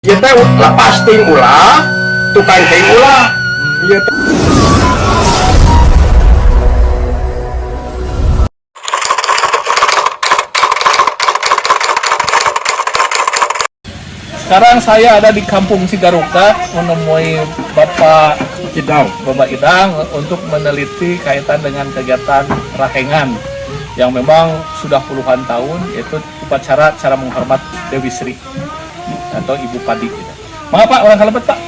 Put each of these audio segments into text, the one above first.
Ieu teh lepas ting ulah, tukang ting ulah. Ieu teh. Sekarang saya ada di Kampung Cigarukak menemui Bapak Idang. Bapak Idang untuk meneliti kaitan dengan kegiatan Rahengan yang memang sudah puluhan tahun, yaitu upacara cara menghormat Dewi Sri atau Ibu Padi. Gitu. Maaf Pak, orang kalebet Pak.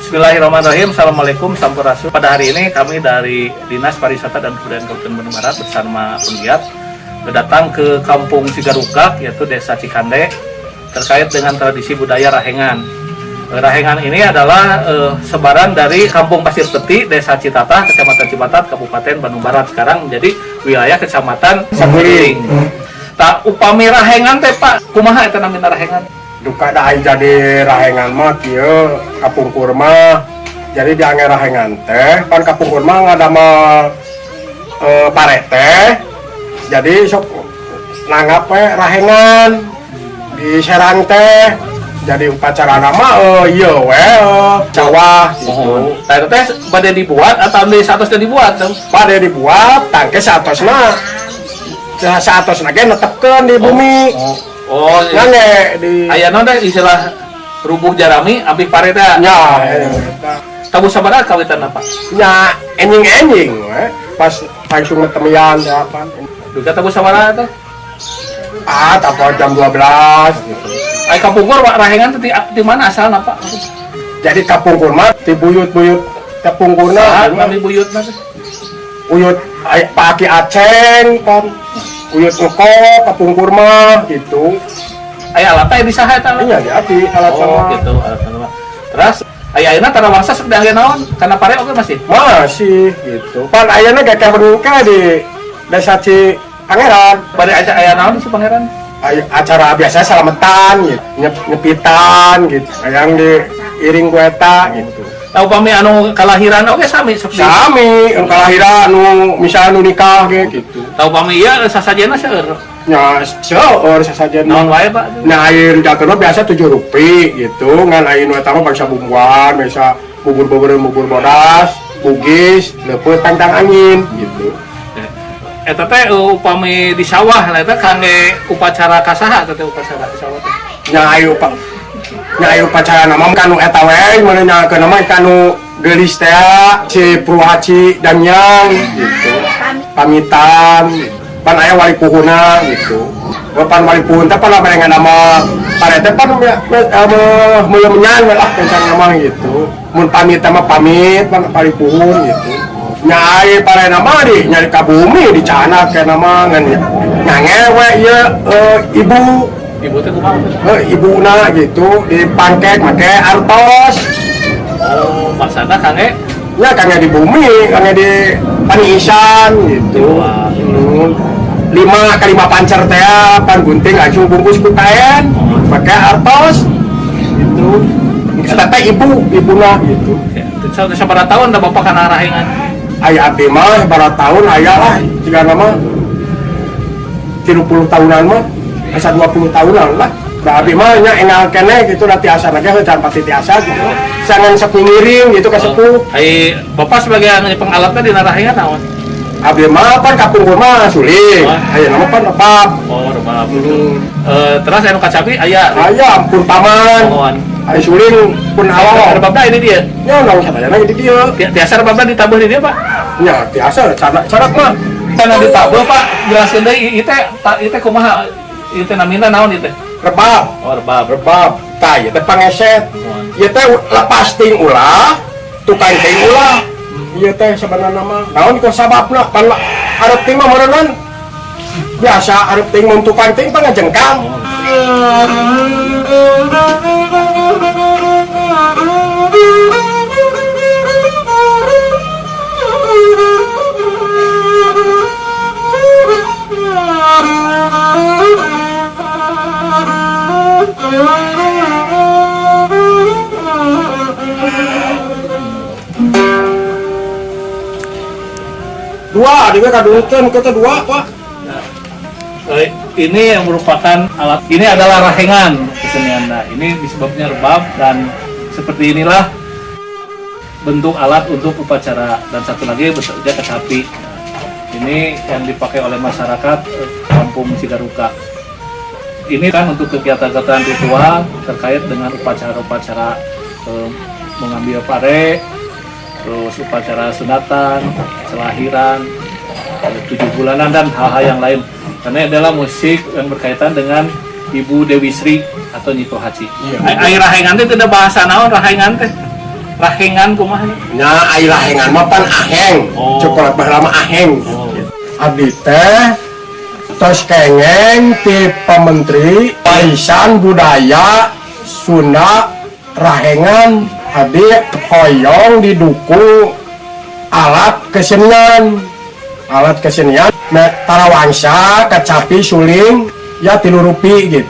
Bismillahirrahmanirrahim. Assalamualaikum, sampurasun. Pada hari ini kami dari Dinas Pariwisata dan Kebudayaan Kabupaten Bandung Barat bersama penggiat berdatang ke Kampung Cigarukak, yaitu Desa Cikande, terkait dengan tradisi budaya Rahengan. Rahengan ini adalah sebaran dari Kampung Pasir Peti, Desa Citatah, Kecamatan Cibatat, Kabupaten Bandung Barat. Sekarang menjadi wilayah Kecamatan Saguling. Tah, upami Rahengan teh Pak, kumaha eta namina Rahengan? Duka da ai jadi rahengan mah kieu kapungkur mah. Jadi diangge rahengan teh pan kapungkur mah ngadamel pare teh. Jadi sok nanggap we rahengan di serang teh. Jadi upacara nama ieu we sawah gitu. Tah, eta teh bade dibuat atau di saatosna dibuat tuh? Bade dibuat tangke saatosna. Saatosna ge netepkeun di bumi. Oh, iya. Ngange di Aya naon teh istilah rubuh jarami abih pare teh. Nya, eta. Tabuh sabaraha kawitan apa? Nya enjing-enjing we. Pas langsung netemian teh apa. Duka tabuh sabaraha teh? Ah, tapo jam 12 gitu. Ai kapungkur Pak Rahengan teh di mana asalna Pak? Jadi kapungkur mah ti buyut-buyut kapungkurna Saha nami buyutna teh? Uyut ai Pak Aki Aceng pan. Uyut engko kapungkur mah gitu. Aya alat teh di saha eta alat? Nya di abdi alat Oh, sama. gitu alat mah. Terus aya ayeuna tarawangsa sok diangge naon? Kana pare oge masih? Masih gitu. Pan ayeuna gak ka di Desa Ci Pangeran. Bade aja aya naon di si Pangeran? Acara biasa salametan gitu, nyepitan gitu. Yang diiring ku eta gitu. Tah, upami anu kalahiran oge sami sok di. Sami, anu kalahiran anu misalnya anu nikah ge gitu. Tah, upami ieu sasajena seueur. Nya seueur sasajen. Naon wae Pak? Nah, air jatuh biasa 7 rupi gitu, ngan air nu eta mah bangsa bumbuan, biasa bubur-bubur bubur bodas, bugis, leupeut tangtang angin gitu. Eta teh upami di sawah lah eta kangge upacara kasaha eta teh upacara di sawah teh? Nya ayo pak, nya ayo upacara nama kanu eta we, mun nya ke nama kanu geulis teh si Purwaci Danyang gitu. Pamitan, pan aya wali puhuna gitu. Pan wali puhun teh pan bade nama pare teh pan meuleuh menyan we lah kencang nama gitu. Mun pamit teh mah pamit pan wali puhun gitu. Nya ai pare nama di nyari ka bumi di cana ke nama ngan ngange we ieu ibu. Ibu teh kumaha maksudna? Ibuna gitu dipangkek make artos. Oh, maksana kangge nya kangge di bumi, kangge di paniisan gitu. Wah. 5 kali 5 pancer teh pan gunting langsung bungkus ku kain make artos gitu. Eta teh ibu, ibuna gitu. Ya, sabaraha tahun da bapak kana rahengan? Aya abdi mah sabaraha tahun aya lah jika nama 30 tahunan mah asa 20 tahunan lah. Da abdi mah nya engal keneh gitu da tiasa lagi heuh can pati tiasa gitu. Sangan sepuh ngiring gitu ka sepuh. Ai bapak sebagai anu pengalatna dina rahengan naon? Abdi mah pan kapungkur mah suling. Oh. Aya nama pan rebab. Oh, rebab. Terus anu kacapi aya? Aya pun paman. Mohon. Aya suling pun awal. Rebabna ini dia. Nya naon sadayana di dieu. Tiasa rebabna ditabuh di dieu, Pak? Nya tiasa canak mah. Kana ditabuh, Pak, jelaskeun deui ieu teh ieu teh kumaha? Ieu teh namina naon ieu teh? Rebab. Oh, rebab. Rebab. Tah ieu teh pangeset. Mohon. Ieu teh lepas ting ulah, tukang ting ulah. Ieu teh sebenarna mah naon ku sababna pan arep ting mah meureunnan biasa arep ting mun tukang ting pan ngajengkang. Dua, dia kadungkeun ke dua, Pak. Ini yang merupakan alat, ini adalah rahengan kesenian. Nah, ini disebabnya rebab dan seperti inilah bentuk alat untuk upacara, dan satu lagi bentuknya kecapi. Nah, ini yang dipakai oleh masyarakat Kampung Cigarukak. Ini kan untuk kegiatan-kegiatan ritual terkait dengan upacara-upacara mengambil pare, terus upacara sunatan, selahiran, 7 bulanan dan hal-hal yang lain. Karena adalah musik yang berkaitan dengan Ibu Dewi Sri atau Nyi Pohaci. Iya. Ai rahengan teh tidak bahasa naon rahengan teh? Rahengan kumaha? Nya, ai rahengan mah pan aheng. Oh. Coklat baheula mah aheng. Oh. Abdi teh tos kengeng ti Pak Menteri warisan budaya Sunda rahengan. Abdi hoyong didukung alat kesenian tarawangsa, kacapi, suling, ya tilu rupi gitu.